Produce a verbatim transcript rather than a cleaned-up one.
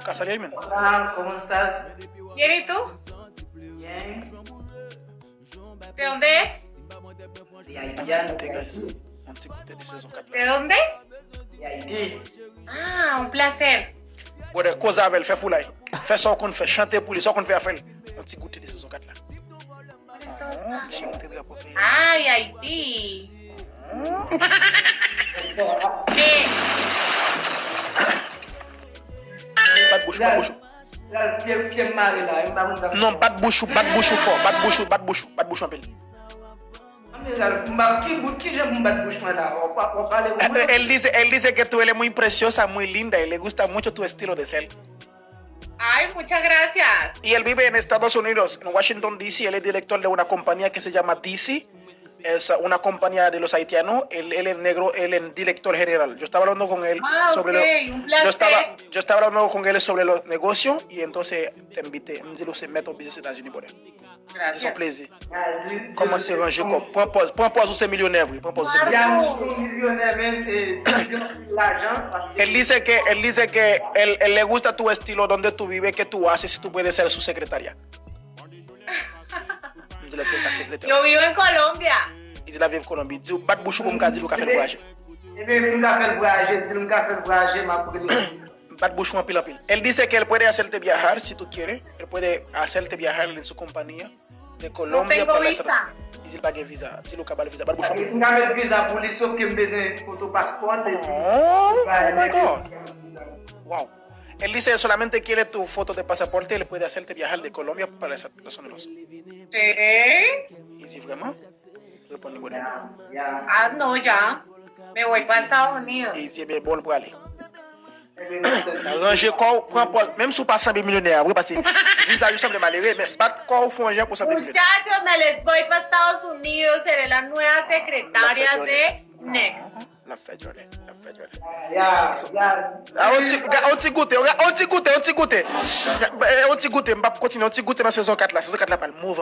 Ka salye l, men. Hola, ¿cómo estás? Bien, ¿y tú? Bien. ¿De dónde es? De Haití. Yon ti goute, guys. Yon ti goute de sezon kat la. ¿De dónde? De Haití. Ah, un placer. Brother, koze avè l, fè foulay. Fè sa w konn fè, chante pou li, sa w konn fè a fè l. Yon ti goute de sezon kat la. Misye monte drapo peyi. Ay, Ayiti. Eh. Bat bouch ou, bat bouch ou. Pye, pye m mare la, m pa konn sa. Non, bat bouch ou, bat bouch ou fò, bat bouch ou, bat bouch ou, bat bouch ou anpil. Anmye, Ralph, m pa, ki bout, ki jan pou m bat bouch mwen la? W ap, w ap pale pou mwen? Eh, eh, él dice, él dice que tú eres muy preciosa, muy linda, y le gusta mucho tu estilo de ser. Ay, muchas gracias. Y él vive en Estados Unidos, en Washington, D C. Él es director de una compañía que se llama D C. Es una compañía de los haitianos. Él, él es negro, él es director general. Yo estaba hablando con él sobre lo, yo estaba, yo estaba hablando con él sobre los negocios y entonces te invité. M di l ou se mèt yon biznis Etazini, brother. Se yon plezi. Kòmanse ranje kòb. Pran pòz, pran pòz ou se milyonè vre. Pran pòz ou se milyonè. Él dice que, él dice que él, él le gusta tu estilo donde tú vives, que tú haces si tú puedes ser su secretaria. M di l se ka sekretè. Yo vive en Colombia. Li di l ap viv Kolonbi. Di w bat bouch ou pou m ka di l ou ka fè l vwayaje. Ebyen, pou m ka fè l vwayaje, di l m ka fè l vwayaje, m ap rele. Bat bouch ou anpil, anpil. Él dice que él puede hacerte viajar si tú quieres. Él puede hacerte viajar en su compañía de Colombia para Estados Unidos. Li di l pa gen viza. Di l ou ka ba l viza. Bat bouch ou anpil. M ka met viza pou li, sof ke m bezwen foto paspò, epi... Oh, oh my God. Wow. Él dice solamente quiere tu foto de pasaporte, él puede hacerte viajar de Colombia para Estados Unidos. Li di vrèman? Reponn li bonè. Ah, non, ya. Me voy pa Estados Unidos. Li di, ebyen, bon, l prale. Ranje kò w, pran pòz, menm si w pa sanble milyonè a vre, paske vizaj ou sanble malere, men bat kò w, fè yon jan pou w sanble milyonè. Muchachos, me les voy pa Estados Unidos, seré la nueva secretaria de Nick. L ap fè djòlè, l ap fè djòlè. Ya, ya. Ah, yon ti, yon ti goute, yon ti goute, yon ti goute. Eh, yon ti goute, m p ap kontinye, yon ti goute nan sezon kat la. Sezon kat la pral move